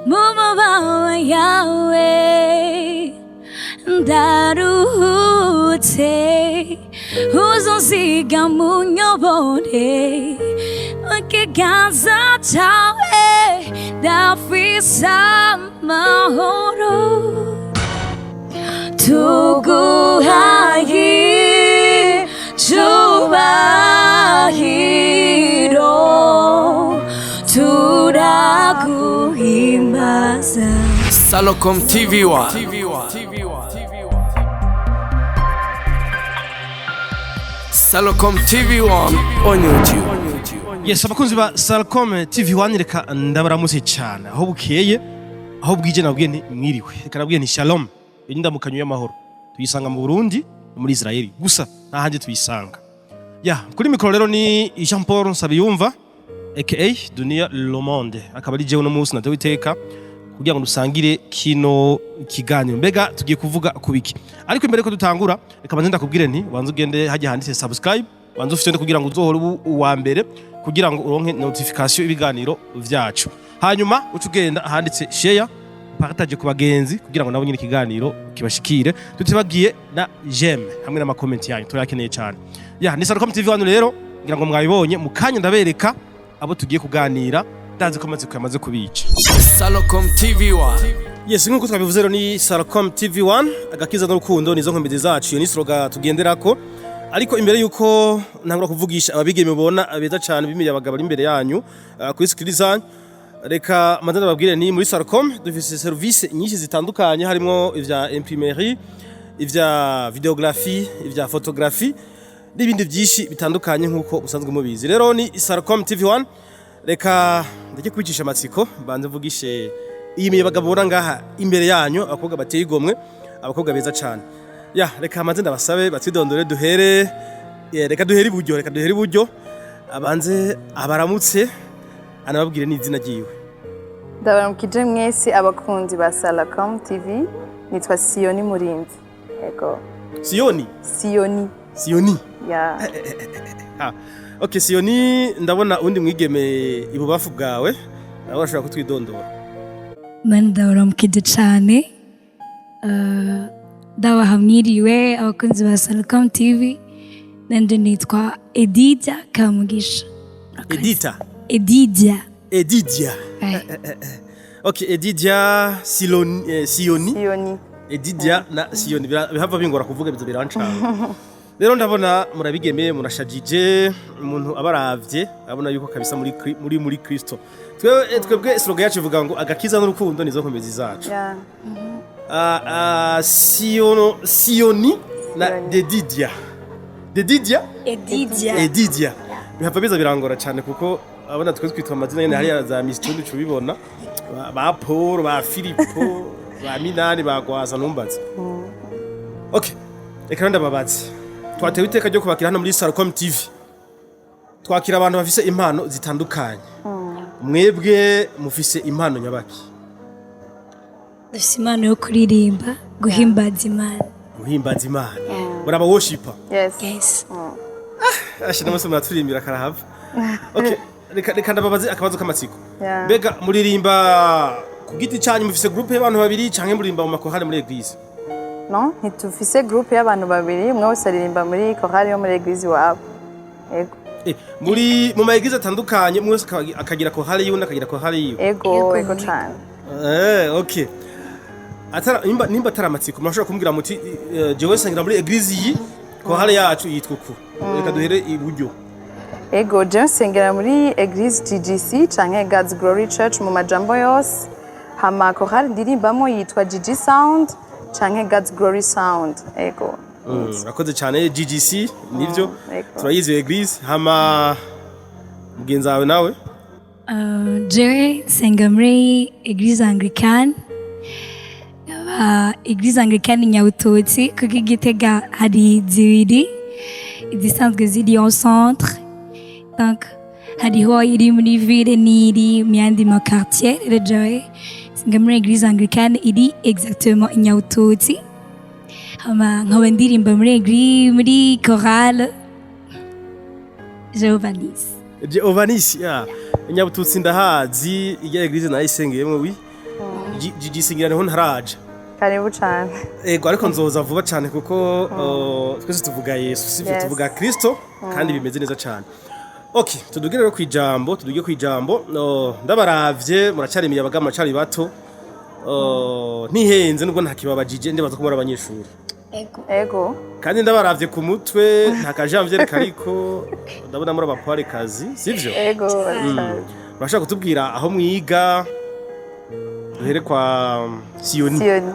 Mu mababa yawe ndaruhutse, uzonsiga munyobore, mu kiganza cyawe ndafise amahoro. Tuguhaye icubahiro, turaguhimbaza. Salocom TV1. Salocom TV1 on YouTube. Yes, abakunzi ba Salcom TV 1, reka ndabaramutse cyane aho bukeye, aho bwije. Nabwiye nti mwiriwe, reka nabwiye nti shalom. Iyi ndamukanyo y'amahoro tuyisanga mu Burundi no muri Israel gusa, nta handi tuyisanga. Ya, kuri mikoro rero ni Jean Paul Nsabiyumva aka Dunia Le Monde, akaba ari jewe no munsi natewe iteka kugira ngo dusangire kino kiganiro. Mbega tugiye kuvuga ku biki? Ariko imbere ko dutangura, reka banze ndakubwire nti banze ugende hajya handitse subscribe, banze ufite kugira ngo uzohore ubu uwa mbere, kugira ngo uronke notification ibiganiro vyacu. Hanyuma uca ugenda ahanditse share, partage ku bagenzi kugira ngo nabo nyine ikiganiro kibashikire, tutibagiye na j'aime hamwe n'ama comment yanyu, turayakeneye cyane. Ya, ni Salcom TV 1 rero, ngira ngo mwabibonye. Mu kanya ndabereka abo tugiye kuganira, ndazi ko amatsiko yamaze kubica. Salocom TV1. Yes, nkuko twabivuze rero ni Salcom TV 1, agakiza n'urukundo nizo nkomezi zacu, iyo ni slogan tugenderako. Ariko imbere yuko ntangura kuvugisha ababigeme mubona beza cyane bimiye abagabo ari imbere yanyu kuri screen zanyu, reka manze ndababwire ni muri Salcom dufise service nyinshi zitandukanye, harimo ivya imprimerie, ivya vidéographie, ivya photographie n'ibindi byinshi bitandukanye nkuko musanzwe mubizi. Rero ni Salcom TV 1. Reka ndeke kwicisha amatsiko, mbanze mvugishe iyi miyabaga mubona ngaha imbere yanyu, abakobwa bateye igomwe, abakobwa beza cyane. Ya, reka manze ndabasabe batwidondore. Duhere, reka duhere iburyo, reka duhere iburyo, abanze abaramutse anababwire n'izina ryiwe. Ndabaramukije mwese abakunzi ba Salacom TV, nitwa Siyoni Murinzi. Ego. Siyoni? Siyoni. Siyoni. Ya. Ah, okay, Siyoni, ndabona undi mwigeme ibubafu bwawe, nawe urashobora kutwidondora. Nani, ndabaramukije cyane. Ndabaha mwiriwe abakunzi ba Salcom TV. Nanje nitwa Edidia Kamugisha. Murakoze. Edita? Edidia. Edidia. Eh. Okay, Edidia Siloni, Siyoni. Siyoni. Edidia na Siyoni bihava bingora kuvuga, bizo birancanga. Rero ndabona murabigemeye, murashajije, umuntu abaravye abona yuko kabisa muri Kristo. Twebwe slogan yacu ivuga ngo agakiza n'urukundo nizo nkomezi zacu. Ya. Ah, ah, Sioni na Sioni. Dedidia. Dedidia? Edidia. Edidia. Bihava biza birangora cyane kuko abona twe twitwa amazina nyene hariya za Miss tubibona ba Paul, ba Filipo, ba Minani, ba Gwaza, numbaze. Okay. Reka rero ndababaze. Twatewe iteka ryo kubakira hano muri Salcom TV. Twakira abantu bafise impano zitandukanye. Mwebwe mufise impano nyabaki? Dufise impano yo kuririmba, guhimbaza Imana. Guhimbaza Imana. Muraba worshiper. Yes. Yes. Asha namwe muraturirimbira karahava. Okay, reka ndababaze akabazo k'amatsiko. Yeah. Mbega muririmba ku giti cyanyu, mufise groupe y'abantu babiri, canke muririmba mu makorale muri église? No, ntitufise groupe y'abantu babiri, umwe wese aririmba muri chorale yo muri église iwabo. Ego. Muri mu ma église atandukanye, umwe wese akagira chorale yiwe, undi akagira chorale yiwe? Ego, Ego. ego cane. Okay. Atara nimba atari amatsiko, murashobora kumbwira muti jewe nsengera muri église iyi, chorale yacu yitwa uku. Reka duhere iburyo. Ego, je nsengera muri église GGC canke God's Glory Church mu majambo yose. Hama chorale ndirimbamo yitwa GG Sound canke God's Glory Sound. Ego. Urakoze cyane. GGC nivyo? Ego. Turayizi iyo église. Hama mugenzi wawe nawe? Jewe nsenga muri Église Anglicane. Église Anglicane Nyabututsi, kuko i Gitega hari zibiri, izisanzwe ziri en centre. Donc hariho iri muri ville n'iri mu yandi ma quartier. Rero jewe nsenga muri Église Anglicane iri exactement i Nyabututsi. Hama nkaba ndirimba muri église, muri chorale Jehovah Nissi. Jehovah Nissi ya Nyabututsi, ndahazi ijya église nayisengeyemo, oui. GGC ngira niho ntaraja. Karibu cane. Ego, ariko nzoza vuba cyane kuko twese tuvuga Yesu, sivyo? Yes. Tuvuga Kristo kandi bimeze neza cyane. Okay, tuduge rero kwijambo, tuduge kwijambo. No, ndabaravye muracari imiyabaga, muracari bato. Ntihenze nubwo ntakibabajije, ndibaza ko muri abanyeshuri. Ego. Ego. Kandi ndabaravye ku mutwe nta kajanviere kariko, ndabona muri abapwarekazi, sivyo? Ego cane. Urashaka kutubwira aho mwiga? Duhere kwa Siyoni. Siyoni.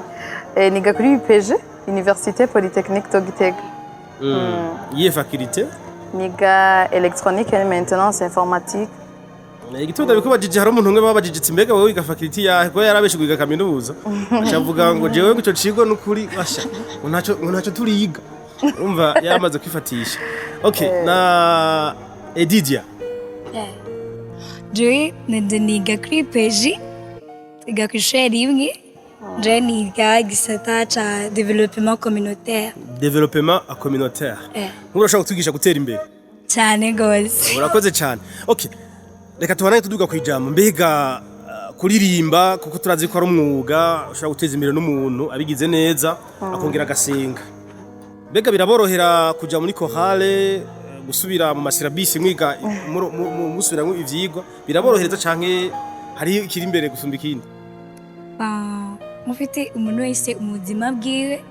Niga kuri UPG, Université Polytechnique de Gitega. Iyihe faculté? Niga électronique et maintenance informatique. Igituma ndabikubajije, hari umuntu umwe babajije ati: "Mbega wowe wiga faculté yahe?" Kuko yarabeshe kwiga kaminuza, aca avuga ngo: "Jewe ngo ico cigo nukuri basha ngo ntaco turiga." Urumva yaramaze kwifatisha. Okay, na Edidia? Jewe nanje niga kuri UPG, twiga kw'ishure rimwe. Jewe niga gisata ca développement communautaire. Développement communautaire. Nk'ubu urashobora kutwigisha gutera imbere? Cyane gose. Urakoze cyane. Okay, reka tubanaye tuduga kwijambo. Mbega kuririmba, kuko turazi ko ari umwuga ushobora guteza imbere n'umuntu abigize neza akongera agasenga, mbega biraborohera kuja muri chorale, gusubira mu ma syllabus mwiga, musubiramwo ivyigwa, biraborohereza canke hari ikiri imbere gusumba ikindi? Mufite umuntu wese ubuzima bwiwe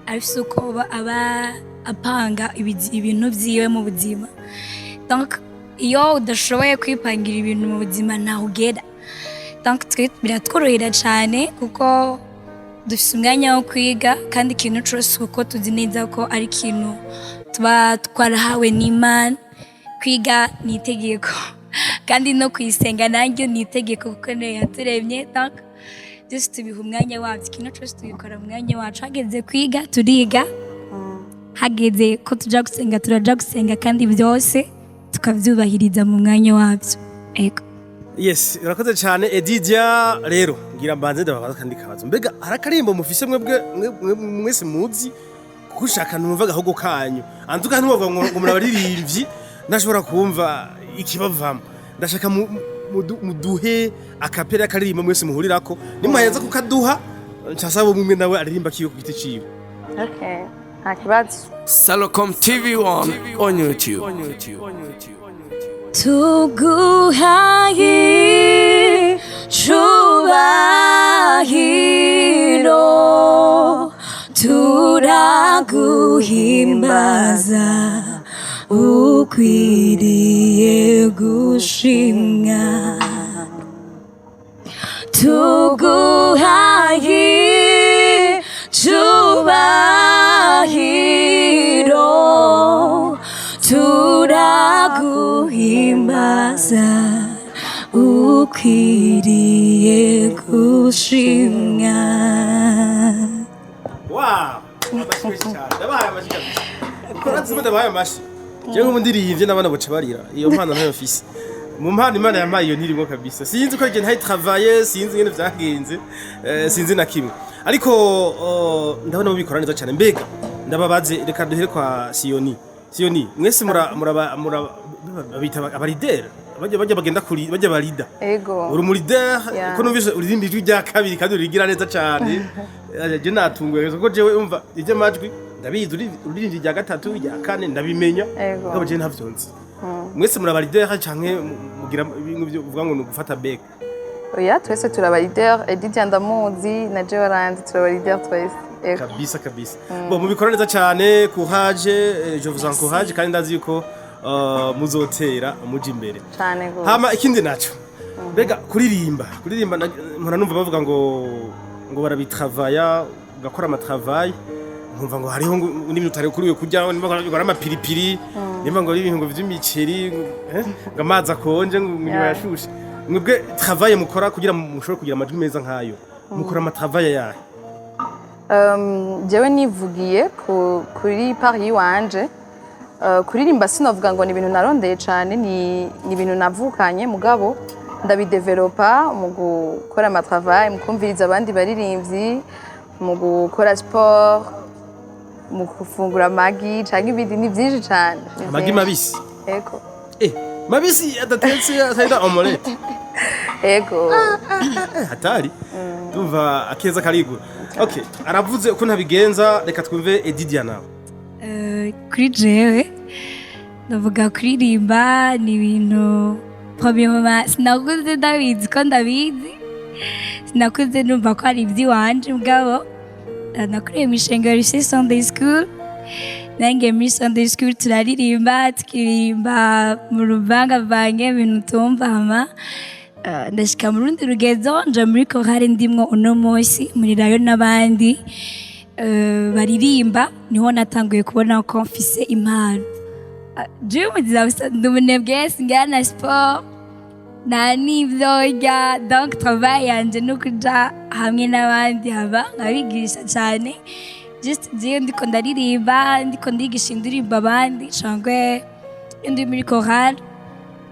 afise uko aba apanga ibintu vyiwe mu buzima. Donc iyo udashoboye kwipangira ibintu mu buzima, ntaho ugera. Donc twe biratworohera cyane kuko dufise umwanya wo kwiga, kandi ikintu cose kuko tuzi neza ko ari ikintu tuba twarahawe n'Imana. Kwiga ni itegeko, kandi no kuyisenga naryo ni itegeko kuko niyo yaturemye. Donc byose tubiha umwanya wabyo, ikintu cyose tubikora mu mwanya wacu. Hageze kwiga turiga, hageze ko tuja gusenga turaja gusenga, kandi byose tukavyubahiriza mu mwanya wabyo. Ego. Yes, urakoze cyane, Edidia. Rero ngira mbanze ndababaza kandi kabazo: mbega hari akarimbo mufise mwebwe mwese muzi? Kuko ushaka numva agahogo kanyu antuka, ntiwovuga ngo murabaririmbyi, ndashobora kumva ikibavamo. Ndashaka muduhe akapera y'akaririmbo mwese muhurirako. Nimwaheza kukaduha, nsasaba umwe nawe aririmba kiwe ku giti ciwe. Okay, nta kibazo. Salocom TV1 on YouTube. Tuguhaye cubahiro, turaguhimbaza, ukwiriye gushimwa. Tuguhaye cubahiro, turaguhimbaza, ukwiriye gushimwa. Wow, amashyi menshi cyane, ndabahaye amashyi kabisa. Kuko natwe ndabahaye amashyi. Jewe nk'ubu ndirimbye n'abana boca barira. Iyo mpano ntayo mfise. Mu mpano Imana yampaye iyo ntirimo kabisa. Sinzi uko igihe ntayi travaillé, sinzi ingene vyagenze, sinzi na kimwe. Ariko ndabona mubikora neza cyane. Mbega ndababaze, reka duhere kwa Siyoni. Siyoni, mwese mura muraba mura babita aba leader, bajya bagenda kuri bajya barida. Ego. Uri umu leader? Yeah. Ko numvise uririmba ijwi rya kabiri kandi urigira neza cyane. Je natunguwe kuko jewe umva ijya amajwi ndabizi, uririmba irya gatatu, irya kane ndabimenya. Ego. Mugabo je ntavyo nzi. Mwese muri aba leader canke mugira ibintu byo uvuga ngo ni ugufata bek? Oya, twese turaba leader. Edidia ndamuzi na jewe aranzi, turaba leader twese. Ego. Kabisa kabisa. Bon, mubikora neza cyane, courage, je vous encourage, kandi ndazi yuko muzotera muja imbere. Cane gose. Hama ikindi naco, mbega kuririmba mpora numva bavuga ngo barabitravaya, ugakora ama travail, nkumva ngo hariho ngo n'ibintu utari kuriwe kurya, nimba ngo ari amapiripiri, nimba ngo ari ibintu ngo vy'imiceri, ngo amazi akonje, ngo inyuma yashushe. Mwebwe travail mukora kugira mushobore kugira amajwi meza nk'ayo, mukora ama travail yahe? Jewe nivugiye kuri part yiwanje. Kuririmba sinovuga ngo ni ibintu narondeye cane, ni ibintu navukanye, mugabo ndabidevelopa mu gukora ama travail, mu kumviriza abandi baririmbyi, mu gukora sport, mu gufungura amagi canke ibindi. Ni vyinshi cane, ni Amagi vyinshi. mabisi? Ego. Mabisi adatetse, atari omelette? Ego. Hatari, ndumva akeza karigura. Okay, aravuze uko ntabigenza, reka twumve Edidia nawe. Kuri jewe ndavuga kuririmba ni ibintu, premièrement, sinakuze ndabizi ko ndabizi, sinakuze numva ko ari iby'iwanje. Mugabo nakuriye mu ishengero rifise Sunday school. Nange muri Sunday school turaririmba, tukiririmba mu ruvangavange ibintu tumva. Hama ndashika mu rundi rugezo, nja muri korale ndimwo uno munsi, muri rayo n'abandi baririmba. Niho natanguye kubona ko mfise impano. Jewe mu buzima busanzwe ndi umunebwe, singira na sport nta n'ivyo ndya. Donc travail yanje ni ukuja hamwe n'abandi, haba nkabigisha cane. Just jewe ndiko ndaririmba, ndiko ndigisha indirimbo abandi, cangwe iyo ndi muri chorale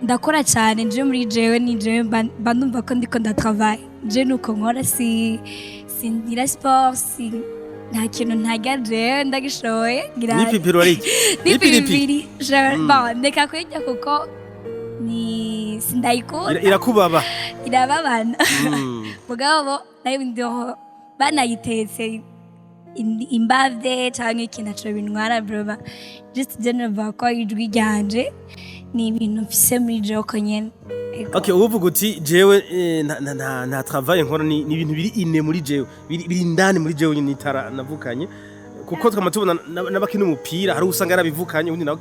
ndakora cyane. Nje muri jewe ni jewe mba ndumva ko ndiko ndatravaille. Je nuko nkora, si singira sport, si nta kintu ntarya, jewe ndagishoboye ngira. N'ipipiri wariki? N'ipiripiri. Bon, ndeka kuyirya kuko ni sindayikunda. Irakubaba. Irababana. Mugabo nayo ndiho banayitetse imbavye canke ikintu aco bintwara vraiment. Just je numva ko ijwi ryanje ni ibintu mfise muri jewe ko nyene. Ego. Okay, uvuga uti jewe nta travail nkora, ni ibintu biri inné muri jewe, biri indani muri jewe nyine, nitara navukanye. Kuko twama tubona n'abakina umupira, hari usanga yarabivukanye, undi nawe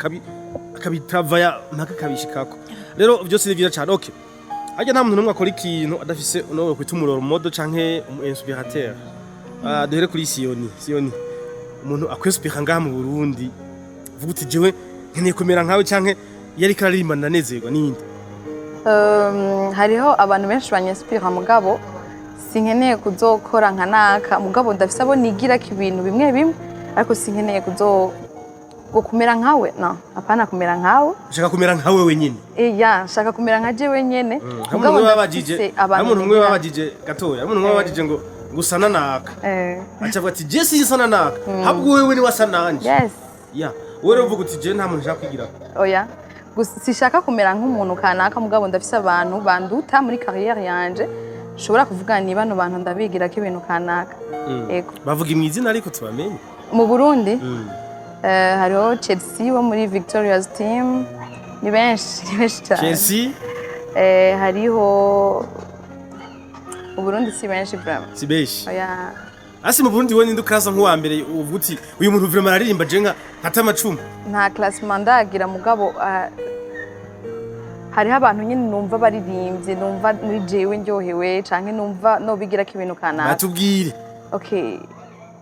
akabitravaya mpaka akabishikako. Rero byose ni vyiza cane. Okay, harya nta muntu n'umwe akora ikintu adafise uno kwita umu role model canke umu inspirateur. Ah, duhere kuri Siyoni. Siyoni, umuntu akwinspira ngaha mu Burundi, uvuga uti jewe nkeneye kumera nkawe, canke iyo ariko araririmba ndanezerwa, ninde? Hariho abantu benshi banyinspira, mugabo sinkeneye kuzokora nka naka. Mugabo ndafise abo nigirako ibintu bimwe bimwe, ariko sinkeneye kuzo ngo kumera nkawe, no, apana kumera nkawe. Ushaka kumera nkawe wenyine? Iya, nshaka kumera nka jewe nyene. Hari umuntu umwe babajije, ndafise hari umuntu umwe nigira- babajije gatoya, hari umuntu umwe babajije ngo ngusana naka, aca avuga ati je sinsana naka, ahubwo wewe ni wasa nanje. Yes. Ya, wowe rero uvuga uti je nta muntu nshaka kwigira. Oya, gusa sishaka kumera nk'umuntu kanaka, mugabo ndafise abantu banduta muri carrière yanje, nshobora kuvuga ni bano bantu ndabigirako ibintu kanaka. Ego. Bavuga mu izina ariko tubamenye. Mu Burundi, hariho Chelsea wo muri Victoria's Team. Ni benshi, ni benshi cyane. Chelsea. Hariho mu Burundi, si benshi vraiment. Si benshi. Oya. Asi mu Burundi we ninde ukaza nk'uwa mbere, uvuga uti uyu muntu vraiment aririmba, je nka nkata amacumu? Nta classement ndagira, mugabo hariho abantu nyine numva baririmbye, numva muri jewe ndyohewe, canke numva nobigirako ibintu kanaka. Batubwire. Okay,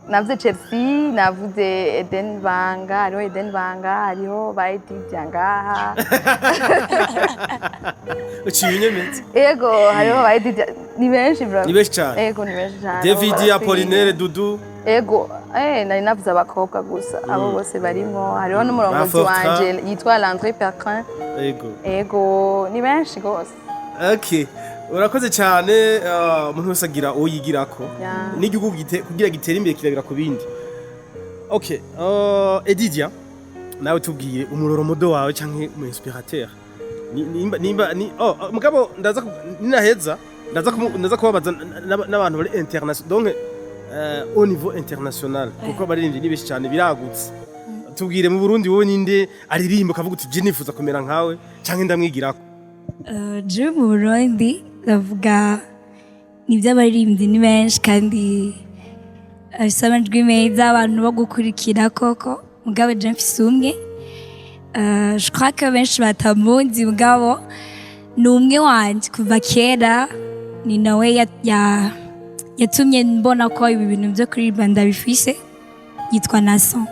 navuze Chelsea, navuze Eden Banga, hariho Eden Banga, hariho ba Edidia ngaha. Uciye unyemeza. Ego, hariho ba Edidia, ni benshi vraiment. Ni benshi cyane. Ego, ni benshi cyane. David, Abo Apollinaire, Dudu. Ego, nari navuze abakobwa gusa, abo bose barimo. Hariho n'umurongozi Ba Fortra. wanje yitwa Landry Perquin. Ego. Ego, ni benshi gose. Okay, urakoze cyane. Umuntu wese agira uwo yigirako. N'igihugu kugira gitere imbere kirabira ku bindi. Okay, Edidia, nawe tubwire umu role model wawe canke umu inspirateur. Nimba ni oh, mugabo ndaza ninaheza ndaza kubabaza n'abantu bari international, donc au niveau international, kuko abaririmbyi ni benshi cyane, biragutse. Tubwire mu Burundi, wowe ninde aririmba ukavuga uti je nifuza kumera nkawe canke ndamwigirako? Je mu Burundi ndavuga ni iby'abaririmbyi ni benshi kandi bafise amajwi meza, abantu bo gukurikira koko. Mugabo je mfise umwe. Je crois que benshi batamuzi, mugabo ni umwe wanje kuva kera, ni nawe yatumye mbona ko ibi bintu byo kuririmba ndabifise. Yitwa Nason,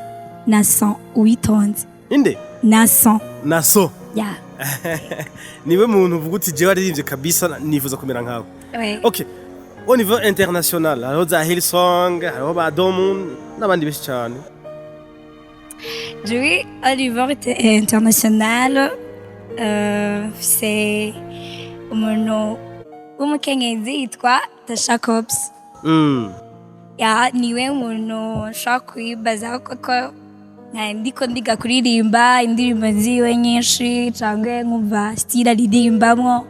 Nason Uwitonze. Inde? Nason. Naso? Ya. Niwe muntu uvuga uti jewe aririmbye kabisa nifuza kumera nkawe? Ouais. Okay, au niveau international hariho za Hillsong, hariho ba Domun n'abandi benshi cyane. Jewe au niveau international, c'est umuntu w'umukenyezi yitwa Tasha Cobbs. Ya, niwe muntu nshobora kwibaza koko nka ndiko ndiga kuririmba indirimbo ziwe nyinshi, canke nkumva style aririmbamwo.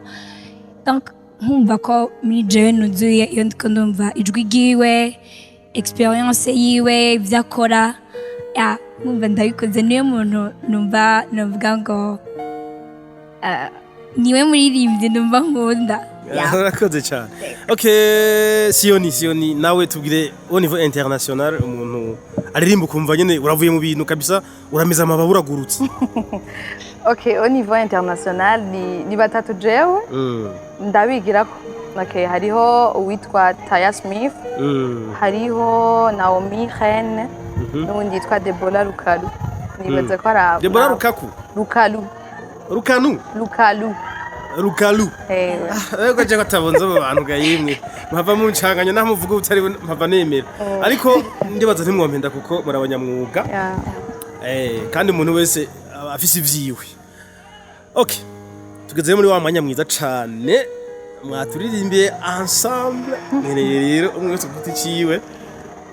Donc Nkumva ko muri jewe nuzuye iyo ndiko ndumva ijwi ryiwe, experience yiwe, ibyo akora, ya nkumva ndabikoze. Niyo muntu numva numva ngo niwe muririmbyi numva nkunda, ya. Urakoze cyane. Okay, Siyoni, Siyoni, nawe tubwire, au niveau international, umuntu aririmba ukumva nyene uravuye mu bintu kabisa, urameze amababa, uragurutse. Ok, au niveau international ni batatu jewe ndabigirako. Okay, hariho uwitwa Taya Smith, hariho Naomi Ren, n'uwundi yitwa Deborah Lukalu. Nibaza ko ari abo. Deborah Lukaku? Lukalu. Rukanu? Lukalu. Lukalu. Ewe. Ariko je katabonze abo bantu ga yimwe mpava mu ncanganya naho muvuga utari mpava nemera, ariko ndibaza ntimwompenda kuko muri abanyamwuga. Kandi umuntu wese aba afise ivyiwe. Okay, tugeze muri wa mwanya mwiza cane mwaturirimbiye ensemble. Nkeneye rero umwe wese ku giti ciwe,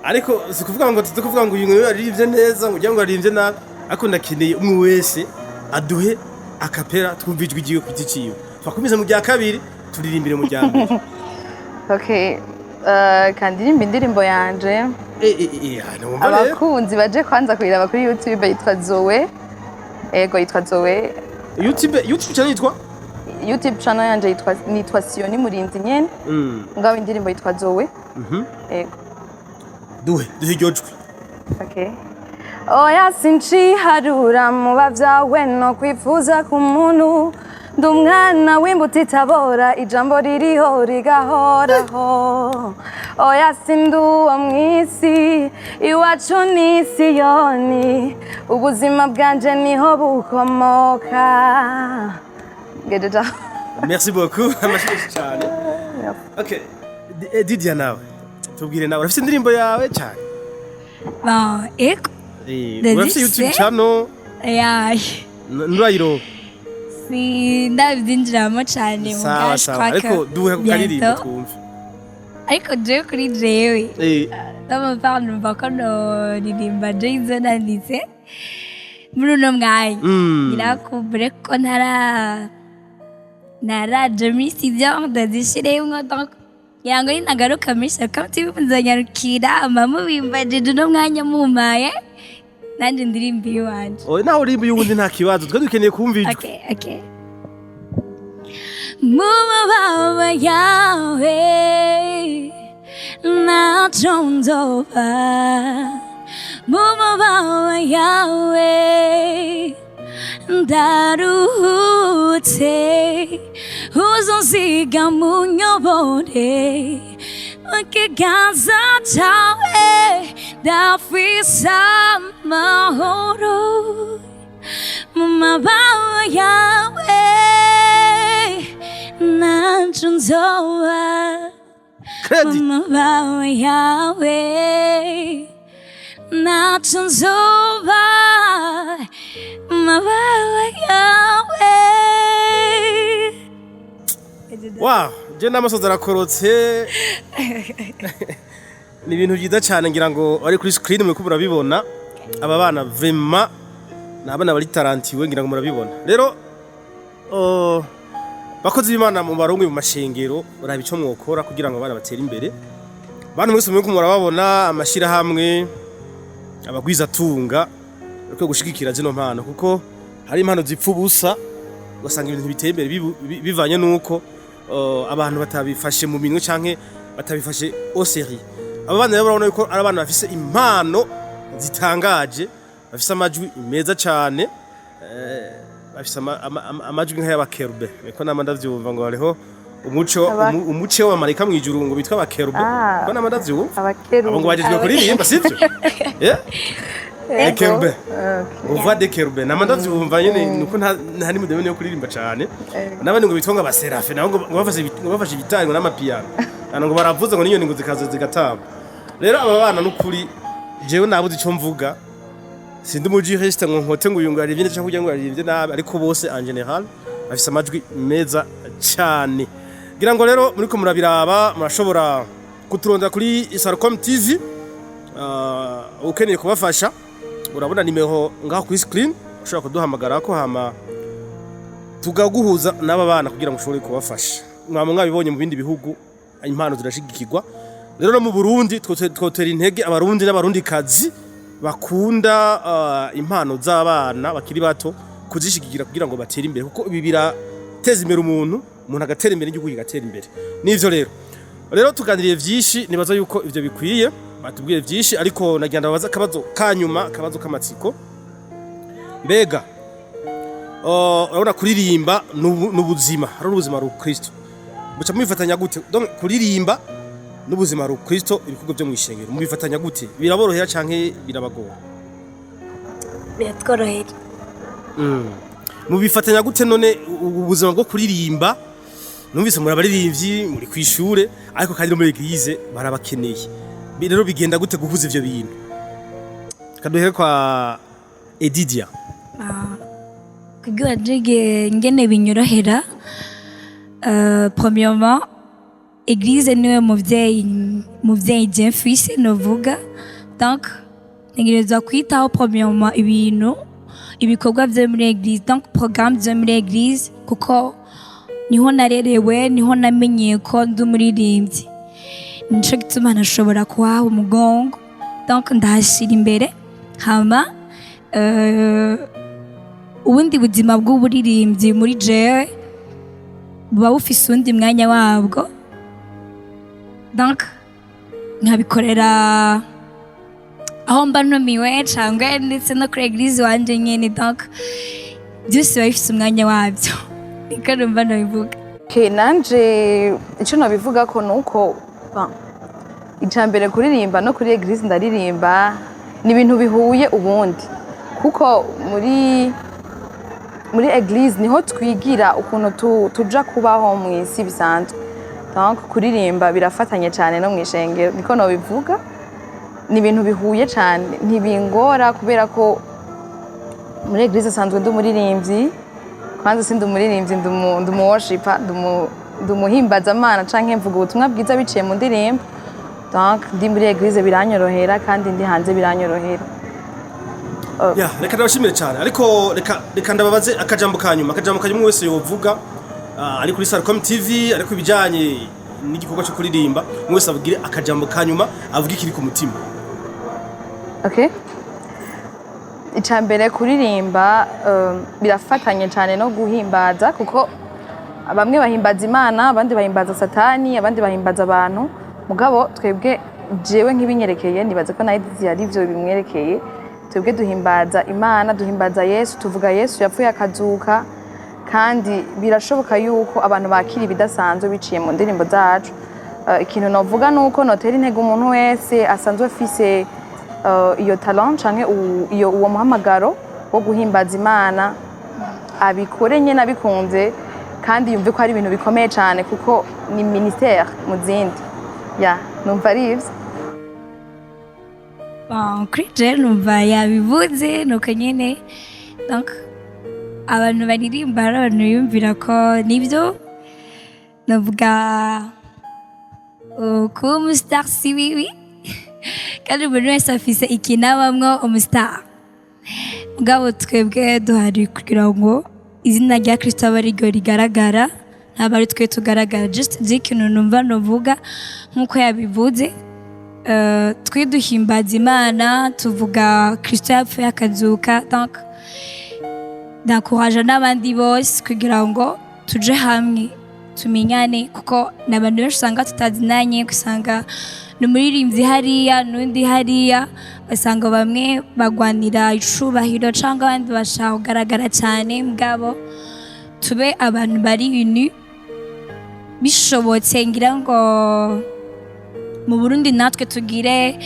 ariko si kuvuga ngo tuze kuvuga ngo uyu nguyu yaririmbye neza, ngo ugira ngo yaririmbye nabi, ariko ndakeneye umwe wese aduhe a cappella, twumve ijwi ryiwe ku giti ciwe. Twakomeze mu rya kabiri, turirimbire mu rya mbere. Okay. Kandirimba indirimbo yanje. Ah, numva rero. Abakunzi baje kwanza kuyiraba kuri YouTube, yitwa Zoe. Ego, yitwa Zoe. YouTube channel yitwa? YouTube channel yanje yitwa, nitwa Sioni Murinzi nyene. Ngabo indirimbo yitwa Zoe. Ego. Duhe iryo jwi. Okay. Oya, sinciharura mu bavyawe no kwifuza ku muntu, ndi umwana w'imbuto itabora, ijambo ririho rigahoraho. Oya, sindi uwo mw'isi, iwacu ni Siyoni, ubuzima bwanje niho bukomoka. Ngejeje aho. Merci beaucoup, amashyi menshi cyane. Okay, Didia, nawe tubwire, nawe urafite indirimbo yawe cyane? Bon, ego. Urafite Ndazifise. YouTube channel? Ya. Nurayiro? Si ndabyinjiramo cyane. Sawa sawa, ariko duhe ku karirimbo twumve. Ariko jewe, kuri jewe, n'amapara numva ko noririmba je izo nanditse muri uno mwanya. Nyirakubure ko ntaraje muri studio ndazishiremwo, donc ngira ngo ninagaruka muri Shalom TV nzanyarukira amamubimbajije uno mwanya mumpaye nanjye ndirimba iwanje. Oya, nawe urimba uyubundi nta kibazo, twe dukeneye kumva ijwi. Okay. Mu mababa yawe ntacyo nzoba, mu mababa yawe ndaruhutse, uzonsiga munyobore, mu kiganza cyawe ndafise amahoro, mu mababa yawe ntacyo nzoba, mu Credit. mababa yawe ntacyo nzoba, mu mababa yawe. Wow, je n'amasozi arakorotse. Ni ibintu byiza cyane, ngira ngo ari kuri screen muriko murabibona. Aba bana vraiment ni abana bari talentueux, ngira ngo murabibona. Rero bakozi b'Imana mu barongwe mu mashengero, baraba ico mwokora kugira ngo abana batere imbere. Bantu mwese muriko murababona, amashirahamwe, abagwizatunga bariko gushigikira zino mpano, kuko hari impano zipfa ubusa, ugasanga ibintu biteye imbere bivanye nuko abantu batabifashe mu minwe canke batabifashe au sérieux. Aba bana rero urabona yuko ari abana bafise impano zitangaje, bafise amajwi meza cane, bafise amajwi nk'ay'abakerube, niko nama ndavyumva ngo hariho umuco umuce w'abamarayika mw'ijuru ngo bitwa abakerube. Niko nama ndavyumva. Abakerubi. Abo ngo bajejwe kuririmba, sivyo? Les chérubins. On voit des chérubins. Nama ndavyumva nyene, nuko nta ni mu domaine yo kuririmba cane. N'abandi ngo bitwa ngo abaserafe, nabo ngo bafashe ibitari ngo n'amapiyano. Ano ngo baravuze ngo n'inyoni ngo zikaza zigatamba. Rero aba bana n'ukuri jewe nabuze ico mvuga. Sindi umu juriste ngo nkote ngo uyu ngo yaririmbye neza cyangwa ngo yaririmbye nabi, ariko bose en général bafise amajwi meza cane. Ngira ngo rero muriko murabiraba, murashobora kuturondera kuri Sarcom TV. Ukeneye kubafasha, urabona nimero ngaho kuri screen, ushobora kuduhamagara ko hama tugaguhuza n'aba bana kugira ngo ushobore kubafasha. Mwaba mwabibonye mu bindi bihugu, impano zirashigikirwa. Rero no mu Burundi twotera intege Abarundi n'Abarundikazi bakunda impano z'abana bakiri bato kuzishigikira kugira ngo batere imbere, kuko ibi birateza imbere umuntu, umuntu agatera imbere, igihugu kigatera imbere. Nivyo rero tuganiriye vyinshi, nibaza yuko ivyo bikwiye, batubwiye vyinshi, ariko nagira ndababaza akabazo kanyuma, akabazo k'amatsiko. Mbega urabona kuririmba n'ubuzima, hari ubuzima rukristo, muca mubifatanya gute? Donc kuririmba n'ubuzima rukristo, ibikorwa byo mw'ishengero, mubifatanya gute? Biraborohera canke birabagora? Biratworohera. Mubifatanya gute none ubuzima bwo kuririmba? Numvise muri abaririmbyi, muri kwishure, ariko kandi no muri église barabakeneye. Rero bigenda gute guhuza ivyo bintu? Kaduhere kwa Edidia. Kugira jige ngene binyorohera, premièrement église niwe muvyeyi je mfise novuga. Donc ntegerezwa kwitaho premièrement ibintu, ibikorwa vyo muri église, donc programme zo muri église, kuko niho narerewe, niho namenyeye ko ndi umuririmbyi. Nico gituma ntashobora kuhaha umugongo, donc ndahashira imbere. Hama ubundi buzima bw'uburirimbyi muri jewe buba bufise uwundi mwanya wabwo, donc nkabikorera aho mba ntumiwe cangwa ndetse no kuri église wanje nyene. Donc byose biba bifise umwanya wabyo, niko numva nabivuga. Okay, nanje icyo nabivuga ko nuko, bon, icya mbere kuririmba no kuri église ndaririmba, ni ibintu bihuye ubundi, kuko muri église niho twigira ukuntu tuja kubaho mu isi bisanzwe. Donc kuririmba birafatanye cyane no mu ishengero, niko nobivuga. Ni ibintu bihuye cyane, ntibingora kubera ko muri église asanzwe ndi umuririmbyi. Kwanza sindi umuririmbyi, ndi umu worshiper, ndi umuhimbazamana canke mvuga ubutumwa bwiza biciye mu ndirimbo. Donc ndi muri église biranyorohera, kandi ndi hanze biranyorohera. Ya, reka ndabashimire cyane, ariko reka ndababaze akajambo ka nyuma, akajambo ka nyuma umwe wese yovuga, ari kuri Sarcom TV, ariko ibijanye n'igikorwa cyo kuririmba, umwe wese avugire akajambo ka nyuma, avuge ikiri ku mutima. Okay. Icya mbere, kuririmba birafatanye cyane no guhimbaza, kuko bamwe bahimbaza Imana, abandi bahimbaza Satani, abandi bahimbaza abantu. Mugabo twebwe, jewe nk'ibinyerekeye, nibaza ko nawe ari byo bimwerekeye, twebwe duhimbaza Imana, duhimbaza Yesu, tuvuga Yesu yapfuye akazuka, kandi birashoboka yuko abantu bakira ibidasanzwe biciye mu ndirimbo zacu. Ikintu novuga nuko notera intege umuntu wese asanzwe afise iyo talent canke iyo uwo muhamagaro wo guhimbaza Imana, abikore nyene abikunze, kandi yumve ko ari ibintu bikomeye cyane, kuko ni ministère mu zindi. Ya, numva ari ivyo. Bon, kuri jewe numva yabivuze, nuko nyene. Donc abantu baririmba, hari abantu biyumvira ko nibyo navuga, kuba umustar si bibi, kandi umuntu wese afise ikintu abamwo umustar. Mugabo twebwe duhari kugira ngo izina rya Kristo abe ariryo rigaragara, ntabwo ari twe tugaragara. Just je ikintu numva novuga, nk'uko yabivuze, twe duhimbaza Imana, tuvuga Kristo yapfuye akazuka. Donc ndakuraje n'abandi bose kugira ngo tuje hamwe, tumenyane, kuko ni abantu benshi usanga tutazinanye. Usanga ni umuririmbyi hariya n'undi hariya, basanga bamwe bagwanira icubahiro cyangwa abandi bashaka kugaragara cyane. Mugabo tube abantu bari unis. Bishobotse ngira ngo mu Burundi natwe tugire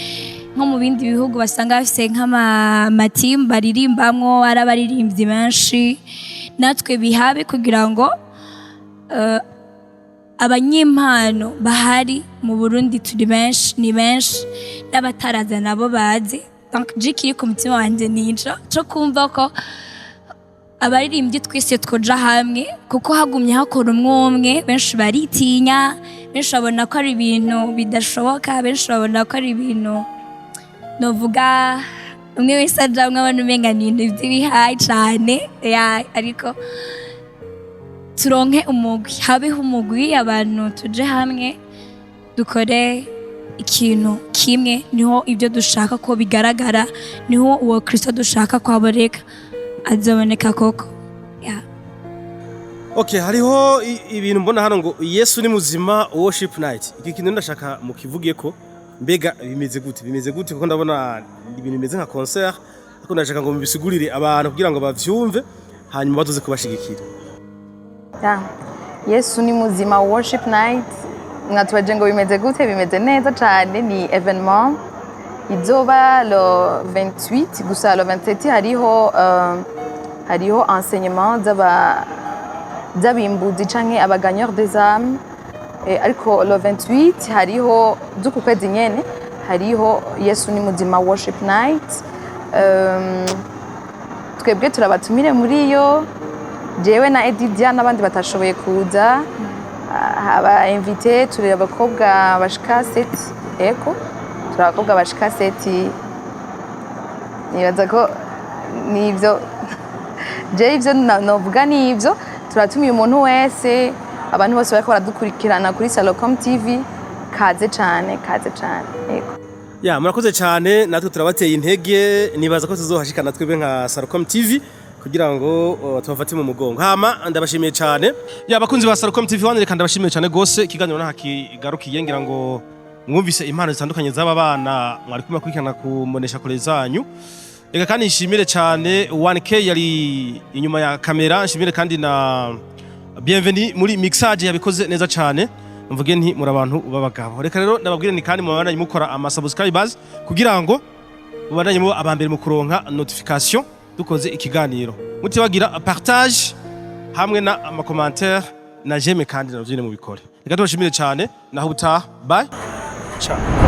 nko mu bindi bihugu, basanga bafise nk'amatimu baririmbamwo, ari abaririmbyi benshi, natwe bihabe kugira ngo abanyempano bahari mu Burundi, turi benshi, ni benshi, n'abataraza nabo bazi. Donc je kiri ku mutima wanje nico co kumva ko abaririmbyi twese twoja hamwe, kuko hagumye hakora umwe umwe, benshi baritinya, benshi babona ko ari ibintu bidashoboka, benshi babona ko ari ibintu novuga umwe wese ajamwo abona umenga ni ibintu vy'ibihayi cane. Ya, ariko Turonke umugwi, habeho umugwi, abantu tuje hamwe, dukore ikintu kimwe. Niho ibyo dushaka ko bigaragara, niho uwo Kristo dushaka ko aboneka azoboneka koko. Yeah. Okay, hariho ibintu mbona hano ngo "Yesu ni muzima worship night". Iki kintu ndashaka mukivuge ko mbega bimeze gute? Bimeze gute? Kuko ndabona ibintu bimeze nka concert, ariko ndashaka ngo mubisigurire abantu kugira ngo bavyumve, hanyuma bazoze kubashigikira. Yeah. Yesu ni muzima worship night, mwatubaje ngo bimeze gute? Bimeze neza cyane. Ni événement izoba le 28, gusa le 27 hariho enseignement z'abimbuzi canke aba gagneurs des âmes. Ariko le 28 hariho z'uku kwezi nyene, hariho Yesu ni muzima worship night. Twebwe turabatumire muri yo, jewe na Edidia n'abandi batashoboye kuza. Aba invité, turi abakobwa bashika sept. Eko, turi abakobwa bashika sept. Nibaza ko nivyo je ivyo novuga nivyo. Turatumiye umuntu wese, abantu bose bariko baradukurikirana kuri Salocom TV, kaze cane, kaze cane, yego. Ya, murakoze cyane. Natwe turabateye intege, nibaza ko tuzohashikana twebwe nka Salocom TV kugira ngo tubafate mu mugongo. Hama ndabashimiye cyane. Ya, bakunzi ba Salocom TV 1, reka ndabashimiye cyane gose. Ikiganiro naha kigarukiye. Ngira ngo mwumvise impano zitandukanye z'aba bana mwari kumwe kurikirana ku mbonesha kure zanyu. Reka kandi nshimire cyane 1K yari inyuma ya kamera, nshimire kandi na Bienvenue muri mixage, yabikoze neza cyane. Mvuge nti muri abantu b'abagabo. Reka rero ndababwire ni kandi mubandanye mukora ama subscribers kugira ngo mubandanye muba abambere mu kuronka notification dukoze ikiganiro, mutibagira partage hamwe na ama commentaire na j'aime, kandi navyo nyene mubikore. Reka tubashimire cyane, naho ubutaha. Bye, ciao.